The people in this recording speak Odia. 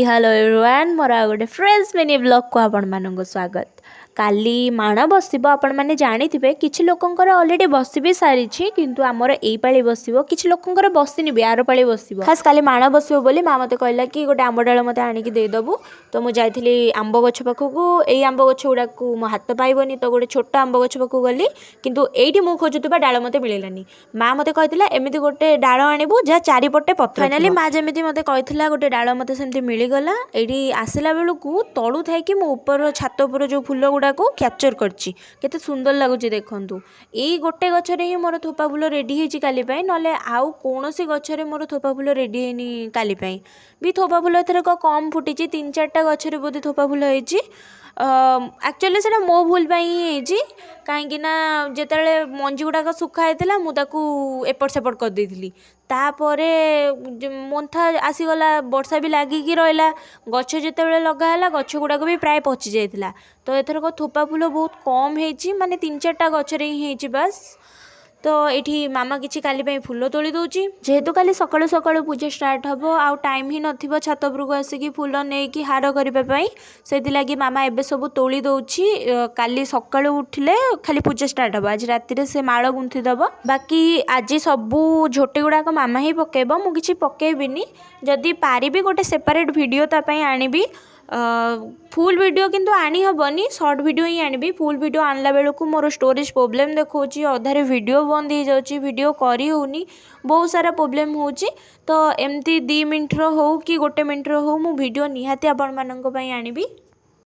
ହ୍ୟାଲୋ ଏଭ୍ରିୱାନ୍, ମୋର ଆଉ ଗୋଟେ ଫ୍ରେଶ୍ ମିନି ବ୍ଲଗ୍କୁ ଆପଣମାନଙ୍କୁ ସ୍ୱାଗତ। କାଲି ମାଣ ବସିବ, ଆପଣମାନେ ଜାଣିଥିବେ। କିଛି ଲୋକଙ୍କର ଅଲରେଡ଼ି ବସି ବି ସାରିଛି, କିନ୍ତୁ ଆମର ଏଇ ପାଳି ବସିବ। କିଛି ଲୋକଙ୍କର ବସିନି ବି, ଆର ପାଳି ବସିବ। ଖାସ୍ କାଲି ମାଣ ବସିବ ବୋଲି ମା ମୋତେ କହିଲା କି ଗୋଟେ ଆମ୍ବ ଡାଳ ମୋତେ ଆଣିକି ଦେଇଦେବୁ। ତ ମୁଁ ଯାଇଥିଲି ଆମ୍ବ ଗଛ ପାଖକୁ। ଏଇ ଆମ୍ବ ଗଛ ଗୁଡ଼ାକୁ ମୋ ହାତ ପାଇବନି, ତ ଗୋଟେ ଛୋଟ ଆମ୍ବ ଗଛ ପାଖକୁ ଗଲି, କିନ୍ତୁ ଏଇଠି ମୁଁ ଖୋଜୁଥିବା ଡାଳ ମୋତେ ମିଳିଲାନି। ମା ମୋତେ କହିଥିଲା ଏମିତି ଗୋଟେ ଡାଳ ଆଣିବୁ ଯାହା ଚାରିପଟେ ପତ୍ର। ଫାଇନାଲି ମା ଯେମିତି ମୋତେ କହିଥିଲା, ଗୋଟେ ଡାଳ ମୋତେ ସେମିତି ମିଳିଗଲା। ଏଇଠି ଆସିଲା ବେଳକୁ ତଳୁ ଥାଇକି ମୁଁ ଉପର ଛାତ ଉପର ଯେଉଁ ଫୁଲ ଗୁଡ଼ାକୁ କ୍ୟାପଚର୍ କରିଛି। କେତେ ସୁନ୍ଦର ଲାଗୁଛି ଦେଖନ୍ତୁ। ଏଇ ଗୋଟେ ଗଛରେ ହିଁ ମୋର ଥୋପା ଫୁଲ ରେଡ଼ି ହେଇଛି କାଲି ପାଇଁ, ନହେଲେ ଆଉ କୌଣସି ଗଛରେ ମୋର ଥୋପା ଫୁଲ ରେଡ଼ି ହେଇନି। କାଲି ପାଇଁ ବି ଥୋପା ଫୁଲ ଏଥରକ କମ୍ ଫୁଟିଛି, ତିନି ଚାରିଟା ଗଛରେ ବୋଧେ ଥୋପା ଫୁଲ ହେଇଛି। ଆକ୍ଚୁଆଲି ସେଇଟା ମୋ ଭୁଲ ପାଇଁ ହିଁ ହେଇଛି, କାହିଁକି ନା ଯେତେବେଳେ ମଞ୍ଜି ଗୁଡ଼ାକ ଶୁଖା ହେଇଥିଲା, ମୁଁ ତାକୁ ଏପଟ ସେପଟ କରିଦେଇଥିଲି। ତାପରେ ମନ୍ଥା ଆସିଗଲା, ବର୍ଷା ବି ଲାଗିକି ରହିଲା। ଗଛ ଯେତେବେଳେ ଲଗା ହେଲା, ଗଛ ଗୁଡ଼ାକ ବି ପ୍ରାୟ ପଚି ଯାଇଥିଲା। ତ ଏଥରକ ଥୋପା ଫୁଲ ବହୁତ କମ୍ ହେଇଛି, ମାନେ ତିନି ଚାରିଟା ଗଛରେ ହିଁ ହେଇଛି ବାସ୍। ତ ଏଇଠି ମାମା କିଛି କାଲି ପାଇଁ ଫୁଲ ତୋଳି ଦେଉଛି, ଯେହେତୁ କାଲି ସକାଳୁ ସକାଳୁ ପୂଜା ଷ୍ଟାର୍ଟ ହେବ ଆଉ ଟାଇମ୍ ହିଁ ନଥିବ ଛାତ ଉପରକୁ ଆସିକି ଫୁଲ ନେଇକି ହାର କରିବା ପାଇଁ। ସେଥିଲାଗି ମାମା ଏବେ ସବୁ ତୋଳି ଦେଉଛି। କାଲି ସକାଳୁ ଉଠିଲେ ଖାଲି ପୂଜା ଷ୍ଟାର୍ଟ ହେବ। ଆଜି ରାତିରେ ସେ ମାଳ ଗୁନ୍ଥି ଦେବ। ବାକି ଆଜି ସବୁ ଝୋଟି ଗୁଡ଼ାକ ମାମା ହିଁ ପକାଇବ, ମୁଁ କିଛି ପକାଇବିନି। ଯଦି ପାରିବି ଗୋଟେ ସେପାରେଟ୍ ଭିଡ଼ିଓ ତା ପାଇଁ ଆଣିବି। ଫୁଲ୍ ଭିଡ଼ିଓ କିନ୍ତୁ ଆଣି ହେବନି, ସର୍ଟ ଭିଡ଼ିଓ ହିଁ ଆଣିବି। ଫୁଲ୍ ଭିଡ଼ିଓ ଆଣିଲା ବେଳକୁ ମୋର ଷ୍ଟୋରେଜ୍ ପ୍ରୋବ୍ଲେମ୍ ଦେଖାଉଛି, ଅଧାରେ ଭିଡ଼ିଓ ବନ୍ଦ ହେଇଯାଉଛି, ଭିଡ଼ିଓ କରି ହେଉନି, ବହୁତ ସାରା ପ୍ରୋବ୍ଲେମ୍ ହେଉଛି। ତ ଏମିତି 2 ମିନିଟ୍ର ହଉ କି ଗୋଟେ ମିନିଟ୍ର ହଉ, ମୁଁ ଭିଡ଼ିଓ ନିହାତି ଆପଣମାନଙ୍କ ପାଇଁ ଆଣିବି।